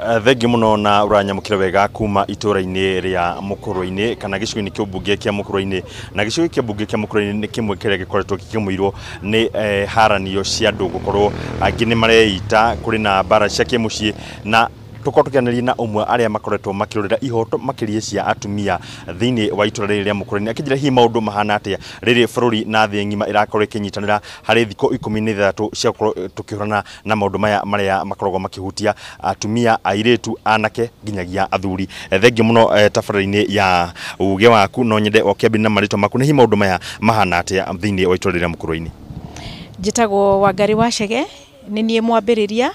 Thengiũ mũno na ũranyamũkĩra wega kuma itũra-inĩ rĩa Mũkũrwe-inĩ kana gĩcigo-inĩ kĩa ũmbunge kĩa Mũkũrwe-inĩ. Na gĩcigo kĩa mbunge kĩa Mũkũrwe-inĩ nĩ kĩmwe kĩrĩa gĩkoretwo gĩkĩgũmĩirwo nĩ haranio cia andũ gũkorwo angĩ nĩ mareita, kũrĩ na mbara cia kĩmũciĩ, na tũkorwo tũkĩaranĩria na ũmwe arĩa makoretwo makĩrũĩrĩra ihoto makĩria cia atumia thĩinĩ wa itũra rĩrĩ rĩa Mũkũrwe-inĩ. Akĩnjĩra hihi maũndũ mahana atĩa rĩrĩ bũrũri na thĩ ng'ima ĩrakorwo ĩkĩnyitanĩra harĩ thikũ 16 cia gũkorwo tũkĩhũrana na maũndũ maya marĩa makoragwo makĩhutia atumia, airĩtu, anake nginyagia athuri. Thengiũ mũno tabarĩra-inĩ ya uge waku, no nyende ũkĩambĩrĩria na marĩtwa maku na hihi maũndũ maya mahana atĩa thĩinĩ wa itũra rĩrĩ rĩa Mũkũrwe-inĩ. Njĩtagwo Wangari wa Chege, nĩ niĩ mwambĩrĩria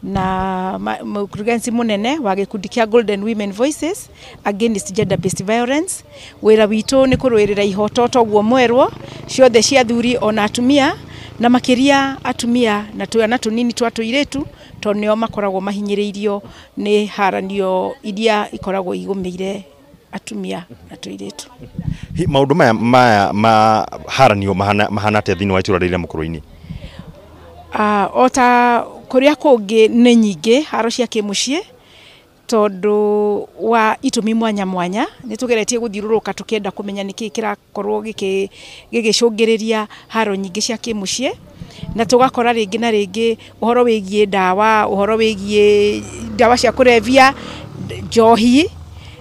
na mũkurugenzi mũnene wa gĩkundi kĩa Golden Women Voices Against Gender Based Violence. Wĩra witũ nĩ kũrũĩrĩra ihoto toguo mwerwo ciothe cia athuri ona atumia, na makĩria atumia na twana tũnini twa tũirĩtu, tondũ nĩo makoragwo mahinyĩrĩirio nĩ haranio iria ikoragwo igũmĩire atumia na tũirĩtu. Maũndũ maya ma haranio mahana atĩa thĩinĩ wa itũra rĩrĩ rĩa Mũkũrwe-inĩ? O ta kũrĩa kũngĩ nĩ nyingĩ haro cia kĩmũciĩ, tondũ wa itũmi mwanya mwanya. Nĩ tũgeretie gũthiũrũrũka tũkĩenda kũmenya nĩkĩĩ kĩrakorwo gĩgĩcũngĩrĩria haro nyingĩ cia kĩmũciĩ, na tũgakora rĩngĩ na rĩngĩ ũhoro wĩgiĩ ndawa, ũhoro wĩgiĩ ndawa cia kũrebia, njohi,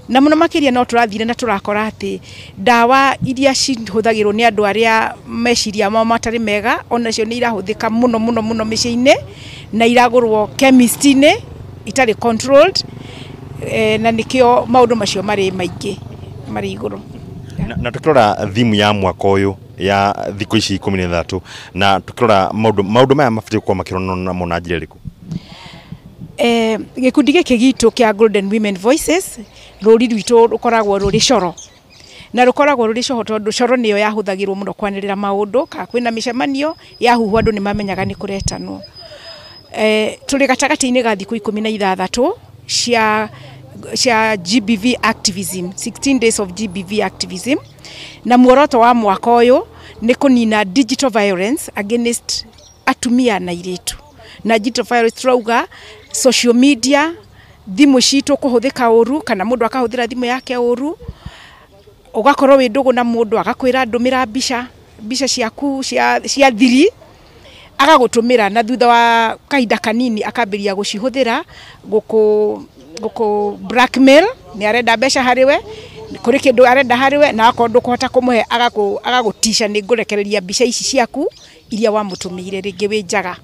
na mũno makĩria no tũrathire na tũrakora atĩ ndawa iria cihũthagĩrwo nĩ andũ arĩa meciria mao matarĩ mega onacio nĩ irahũthĩka mũno mũno mũno mĩciĩ-inĩ, na iragũrwo chemist-inĩ itarĩ controlled, na nĩkĩo maũndũ macio marĩ maingĩ marĩ igũrũ. Na tũkĩrora thimu ya mwaka ũyũ ya thikũ ici 16, na tũkĩrora maũndũ maya mabatiĩ gũkorwo makĩrorwo namo na njĩra ĩrĩkũ? Gĩkundi gĩkĩ gitũ kĩa Golden Women Voices, rũri rwitũ rũkoragwo rũrĩ coro, na rũkoragwo rũrĩ coro tondũ coro nĩyo yahũthagĩrwo mũno kwanĩrĩra maũndũ, kana kwĩna mĩcemanio yahuhwo andũ nĩ mamenyaga nĩ kũretanwo. Tũrĩ gatagatĩ-inĩ ga thikũ 16 cia GBV activism, 16 days of GBV activism, na muoroto wa mwaka ũyũ nĩ kũnina digital violence against atumia na airĩtu. Na digital violence turauga social media, thimũ citũ kũhũthĩka ũru, kana mũndũ akahũthĩra thimũ yake ũru, ũgakorwo wĩ ndũgũ na mũndũ agakwĩra ndũmĩra mbica ciaku cia thiri, agagũtũmĩra, na thutha wa kahinda kanini akambĩrĩria gũcihũthĩra gũkũ blackmail, nĩ arenda mbeca harĩ we, kũrĩ kĩndũ arenda harĩ we, na akorwo ndũkũhota kũmũhe agagũtica nĩ ngũrekereria mbica ici ciaku iria wamũtũmĩire rĩngĩ wĩ njaga.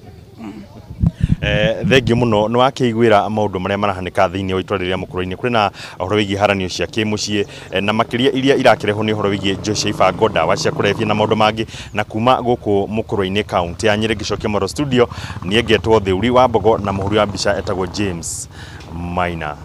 Thengiũ mũno, nĩ wakĩiguĩra maũndũ marĩa marahanĩka thĩinĩ wa itũra rĩrĩa Mũkũrwe-inĩ. Kũrĩ na ũhoro wĩgiĩ haranio cia kĩmũciĩ, na makĩria iria irakĩrehwo nĩ ũhoro wĩgiĩ njohi cia ibango, ndawa cia kũrebia na maũndũ mangĩ. Na kuma gũkũ Mũkũrwe-inĩ kaunti ya Nyĩrĩ ngĩcokia Moro studio, niĩ ngetwo Thĩuri wa Mbogo na mũhũri wa mbica etagwo James Maina.